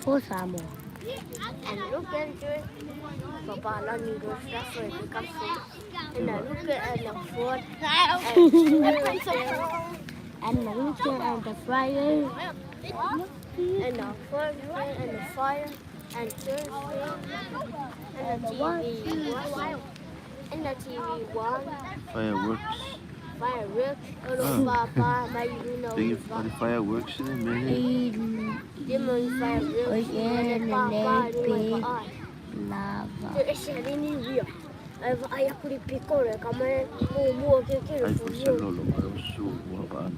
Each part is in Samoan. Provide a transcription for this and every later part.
For Samoa. And look at it. And I look at the fourth And the weekend and the Friday. And the fourth and the fire and Thursday and the TV one and the TV one. Fireworks. Fireworks. Ah. Papa, my you know. Tem fireworks né mesmo. Demon fireworks. Papa, Lava. Ai puxa lolo, eu sou o rapaz.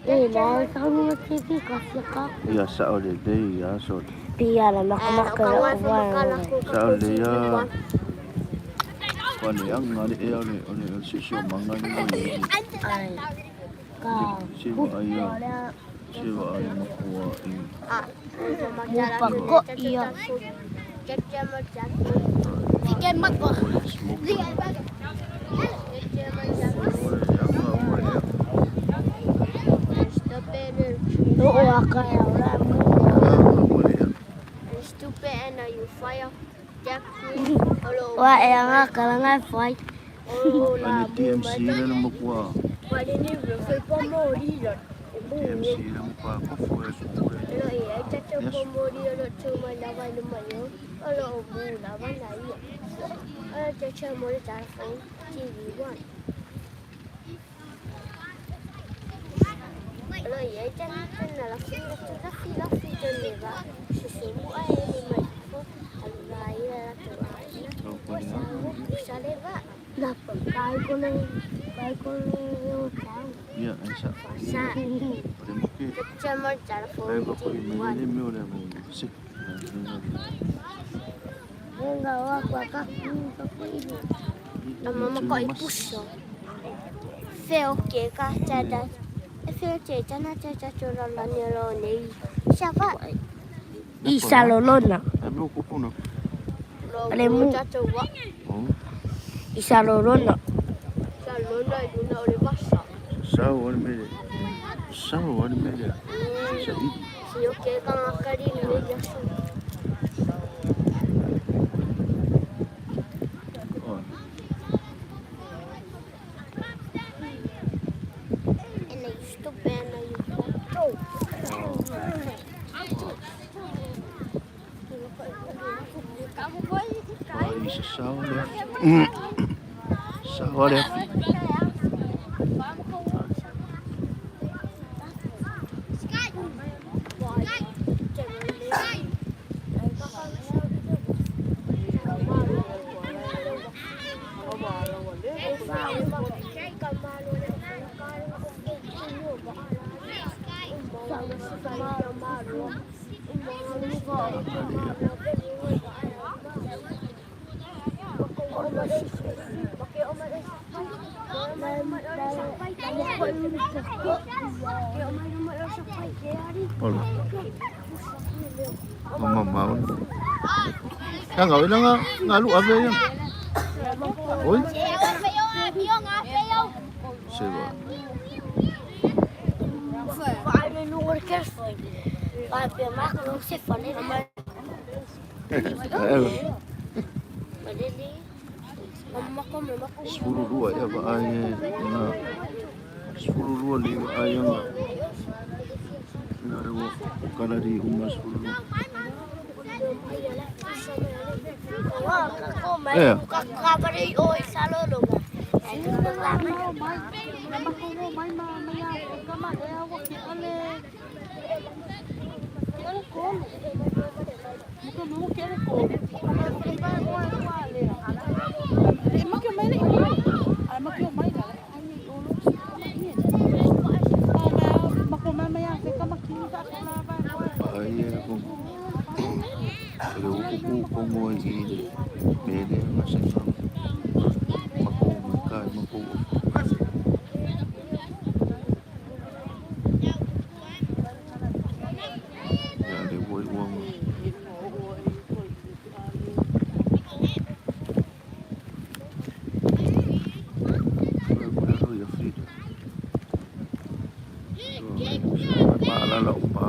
Eh, la kamu TV kasih kak. Ia sao le le ia so. Pia la mak mak la Sao le ia. Kwa le ang ngari e ole ole si si manga ni ni. Ai. Ka. Si wa ai ia. Si wa ai mo kwa i. Mupako iya. Smoke. Oo akaya ora mo. Wa e anga kalanga fight. Ani TMC le mo kwa. TMC le mo kwa ko fu e su. Ia esa. Ore mo ke. Ai ba ko me le me ore mo. Si. Enga wa kwa ka ka ko ini. Mama ko ipuso. Feo ke ka tada. Feo che chana cha cha chora la ni lo nei. Shava. Isa lolona. Ai mo ko kono. Ale mu. Cha cha wa. Oh. Isa lolona. Cha lo na yu na ore basa. Sao ore me. Sao ore me. Sa i. Si yo ke ka ngakari ni me ya su. Oh. And I used to be and I used to Ai sa sao le. Sao le. Olo. Mama mau. Yang ngồi nó ngã lụ ave yang. Oi. Se va. Sefulu lua ia vaai e na. Sefulu lua le vaai aga. Kala di umas ulo. Eh. Ai e ko. Le uku ko mo i mele masenga. Mako kai mako. Ya le woi wong. Maalala uma.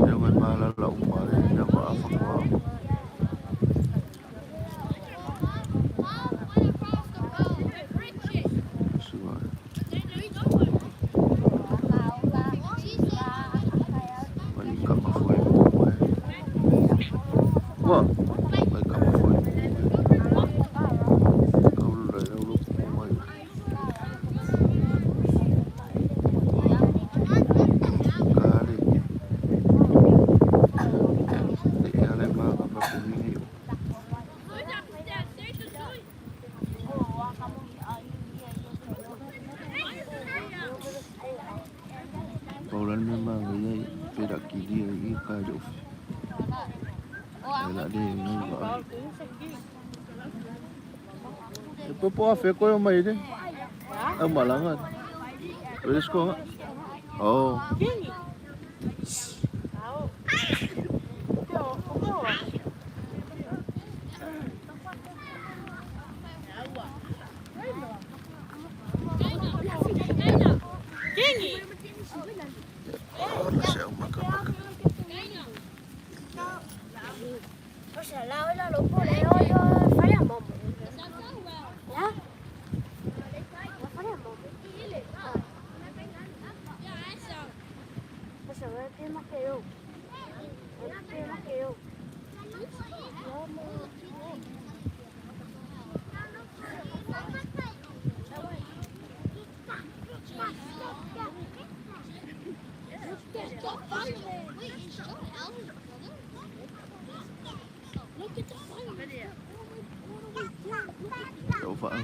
Ewa maalala uma le ya wa afakwa. Suwa. Mai kama foi. Wa. Mai kama foi. Kaulu le ulu mai. Kale. Le ale ma ma kumini. Paulan me ma ngai pera kili ai ka jo. La de ngai ba. E po po afe ko yo mai de. Ang malangan. Bilis ko nga. Oh. Siya maka maka.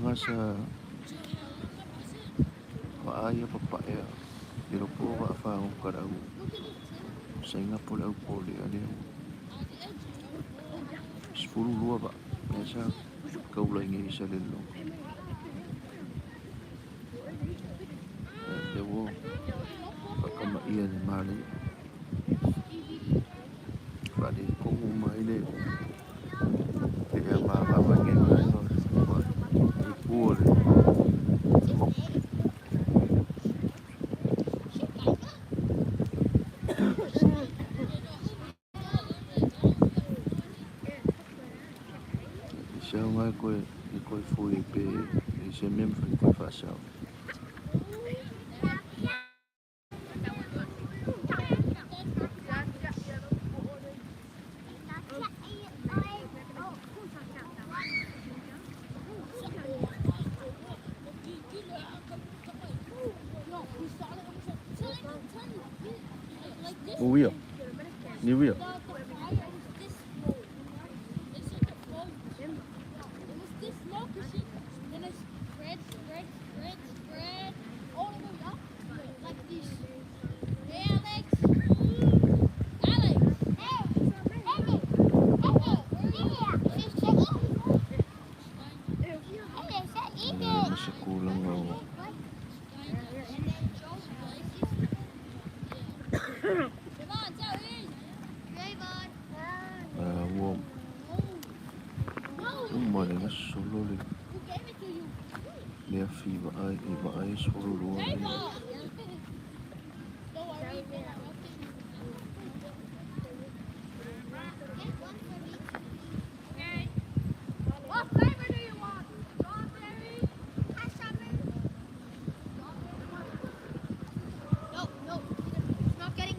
Nga sa maaya papaya. Pero po ka fa ko karau. Sa inga po lau po le ale. 12 ba. Nasa kaulay ngi isa lelo. Dewo pakamaiya ni mali. Bali ko umaile. Kaya makakabagin na ito. Ipur. Siya nga ko ko fui pe se mem fui ko fa sa. Uwi. Ni uwi. Nasa kulang ako. Uma le solo le le afi va ai i va ai solo lo. What flavor do you want? Strawberry? No, no, it's not getting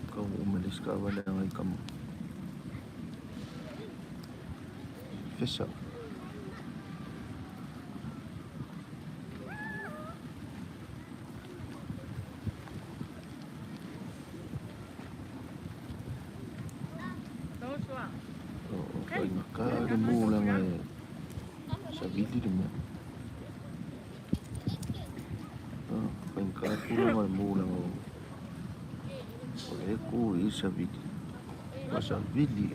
Ikaw umalis ka, wala ngay kam. Fisa. Oo, kay nakalimula nga eh. Sa vili mo. Ah, kay kakula nga mula nga. O le ku i sa vili. Ma sa vili.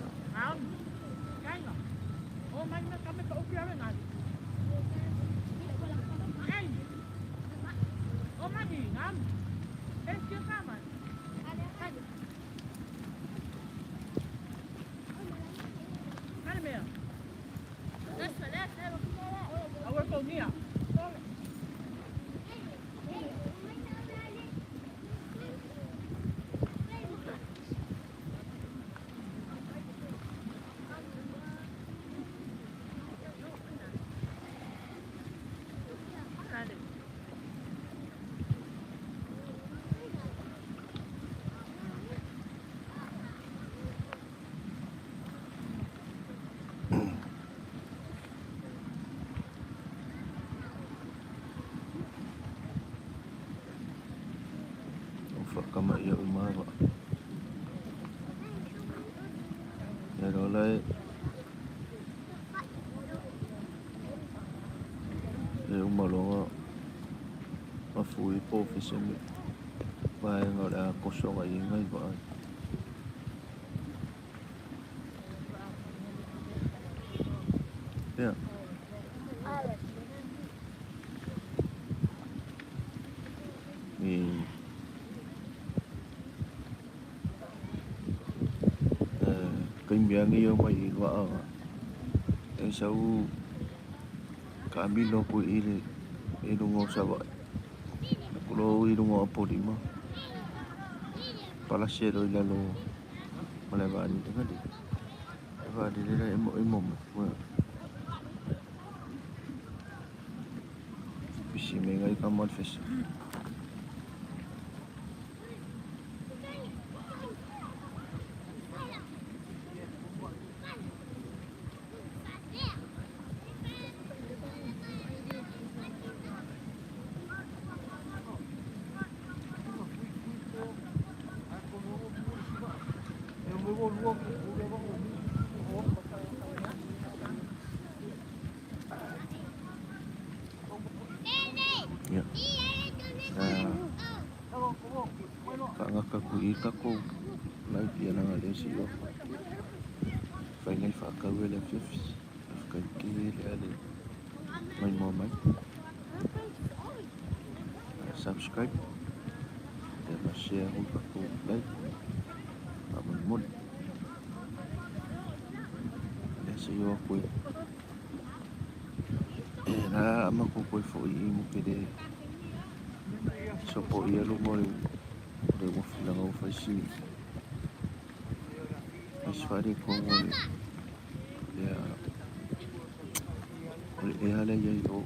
O whakama ia umawa. E rola e. E umalonga. Mafui po fisemi. Vaenga o le a kosoga i ngai vaai. Ia. I kaimiangi o mai i waa. E sau ka amilo ko i le i lunga o Savaii. Kulo i lunga o Apolima. Palasi e loi lalo ma le vaali le gali. E vaali le la e mo e mo mo. Pisi me ngai ka mo fesa. Ia. Whaangaka ku i kako lai pia langa le si o. Whai ngai whaakau e le fiafis. Whakai ke le ale mai mua mai. Subscribe. E ma share hui kako like. Ma moli moli. Le si o koe. E la ama ko koe fo i mo ke le. So po i alu mo le le wafilanga o faisi. Faisi whare ko mo le. Le a. O le e hale iai o.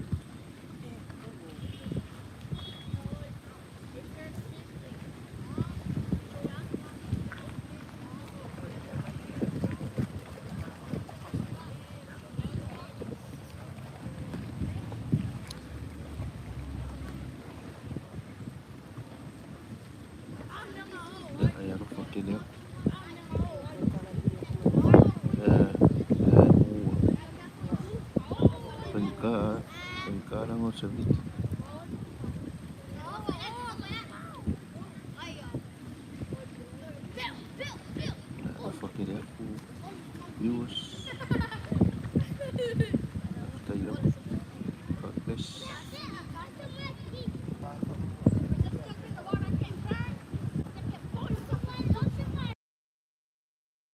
Le ai alofa tele aku. E mua. Whaika, whaika ranga o sa viti.